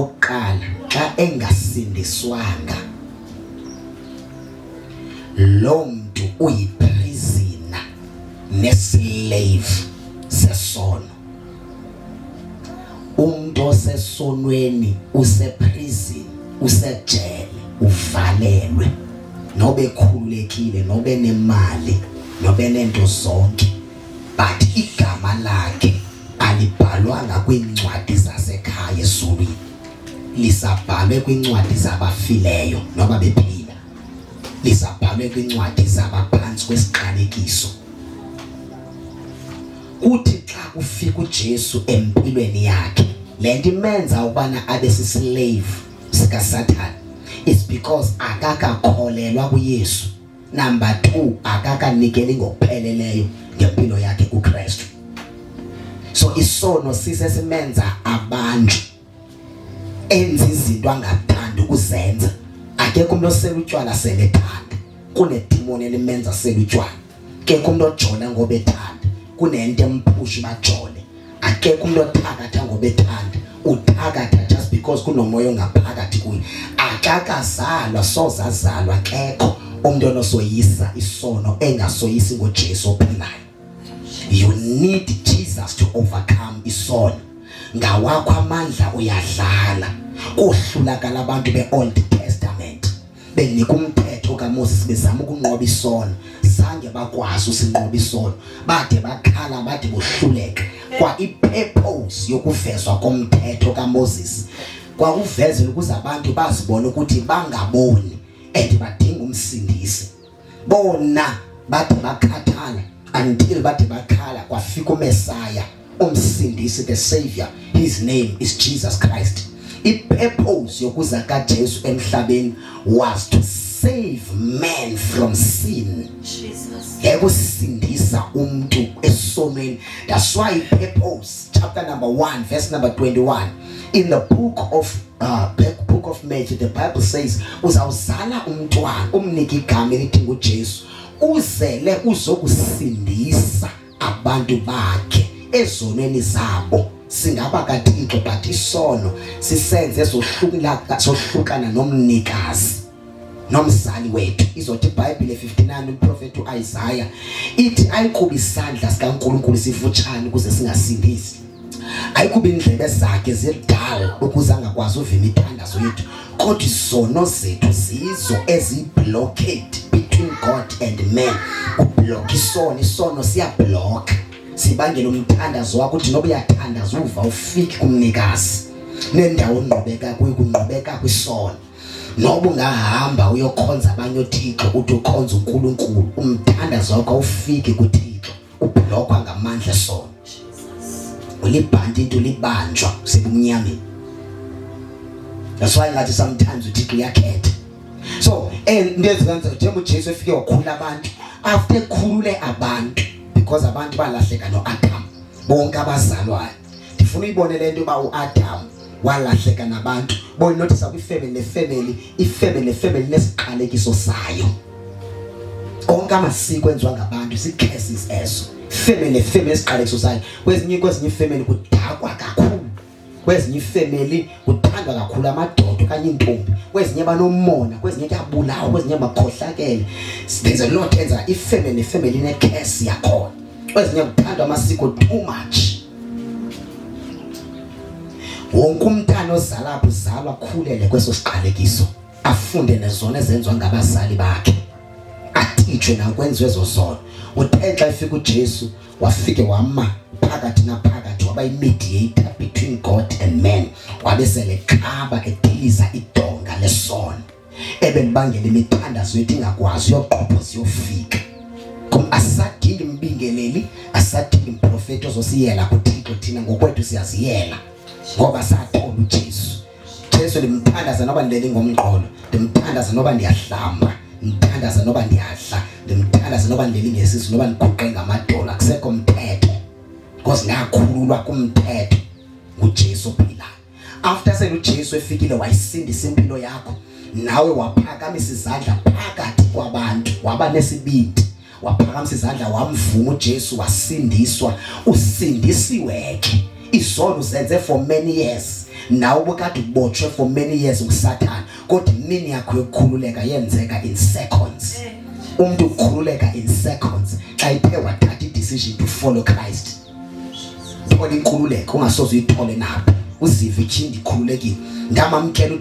Okokuqala, xa engasindiswanga lo mntu uyiprisoner neslave sesono. Umuntu osesonweni useprison, usejele, uvalelwe, nobe ekhululekile, nobe nemali, nobe nento zonke, but igama lakhe alibhalwanga kwiincwadi zasekhaya ezulwini, lisabhalwe kwiincwadi zabafileyo noba bephila, lisabhalwe kwiincwadi zabaphantsi kwesiqalekiso. Kuthi xa kufika uJesu empilweni yakhe, lento imenza ukubana abe sislave sikaSathane is because akakakholelwa kuYesu. Number 2, akakanikeli ngokupheleleyo ngempilo yakhe kuKristu. So isono sise simenza abantu enza izinto angathandi ukuzenza. Akekho umuntu osela utywala selethanda, kunedimoni elimenza sela utywala. Akekho umuntu ojola ngoba ethanda, kunento emphusha bajole. Akekho umuntu othakatha ngoba ethanda, uthakatha just because kunomoya ongaphakathi kuye. Akakazalwa, sozazalwa, akekho umuntu onosoyisa isono engasoyisi ngoJesu ophilayo. You need Jesus to overcome isono. Ngawakho amandla uyadlala. Kohlulakala abantu be-Old Testament benika umthetho kaMoses, bezama ukunqoba isono, zange bakwazi usinqoba isono, bade bakhala, bade bohluleka. Kwa ipurpose yokuvezwa komthetho kaMoses kwakuvezela ukuze abantu bazibone ukuthi bangaboni and badinga umsindisi. Bona bade bakhathala until bade bakhala kwafika uMessiah, umsindisi, the savior. His name is Jesus Christ. I-purpose yokuza kaJesu emhlabeni was to save man from sin. Jesus. Yayikusindisa umuntu esonweni. That's why purpose, chapter number 1 verse number 21 in the book of Matthew, the Bible says uzawuzala umntwana, umnike igama elithi nguJesu, uzele uzokusindisa abantu bakhe ezonweni zabo. Singaba kaThixo, but isono sisenze sohlukana nomnikazi nomzali wethu. Izothi iBhayibhile 59, umprofeti uIsaiah ithi ayikubi isandla sikaNkuluNkulu sifutshane ukuze singasindisi, ayikubi indlebe zakhe zidala ukuze angakwazi uva imithandazo yethu, kodwa izono zethu zizo eziblockade between God and man. Ublock isono, isono siyablock, sibangela umthandazo wakho uthi noba uyathandaza uva ufiki kumnikazi nendawo onqobeka kuyo, kunqobeka kwisono. Noba ungahamba uyokhonza abanye othixo, uthi ukhonza uNkulunkulu, umthandazo wakho awufiki kuThixo, ublockwa ngamandla esono. Ulibhanti into libanjwa sebumnyameni. That's why ngathi sometimes uThixo uyakhetha. So into ezikanza njengoba uJesu efike wakhulula abantu, after ekhulule abantu, because abantu balahleka noAdam, bonke abazalwayo. Ndifuna uyibone lento uba uAdam walahleka nabantu. Bona, notice kwifamily nefamily, ifamily nefamily nesiqalekiso sayo. Onke amasiko enziwa ngabantu zii-curses ezo. Family nefamily esiqalekiso sayo. Kwezinye ifamily kudakwa kakhulu, kwezinye ifamily kuthandwa kakhulu amadoda okanye iintombi, kwezinye banomona, kwezinye kuyabulawa, kwezinye bakhohlakele. There's a lot enza ifamily nefamily inecurse yakhona. Kwezinye kuthandwa amasiko too much. Wonke umntana ozala apho uzalwa akhulele kweso siqalekiso, afunde nezona ezenziwa ngabazali bakhe, atitshwe nakwenziwe ezo zono. Uthe xa efika uJesu, wafike wama phakathi naphakathi, waba yi-mediator between God and man, wabe sele khaba ediliza idonga lesono ebelibangela imithandazo yethu ingakwazi uyoqophoza iyofika. Asadingi mbingeleli, asadingi mprofeti ozosiyela kuThixo. Thina ngokwethu siyaziyela ngoba sathola uJesu. Jesu ndimthandaza noba ndilele ngomqolo, ndimthandaza noba ndiyahlamba, ndimthandaza noba ndiyadla, ndimthandaza noba ndilele ngesisu, noba ndiguqe ngamadolo. Akusekho mthetho because ngakhululwa kumthetho nguJesu ophilayo. After sele uJesu efikile wayisindisa impilo yakho, nawe waphakamisa izandla phakathi kwabantu, waba nesibindi, waphakamisa izandla, wamvuma uJesu, wasindiswa. Usindisiwe ke, izono uzenze for many years. Nawe ubukade ubotshwe for many years nguSathana, kodwa imini yakho yokukhululeka yenzeka in seconds. Umuntu ukhululeka in seconds xa ithe wathatha i-decision to follow Christ. Thola inkululeko ungasoze uyithole naphi, uzive ityhini ndikhululekile, ndamamkela.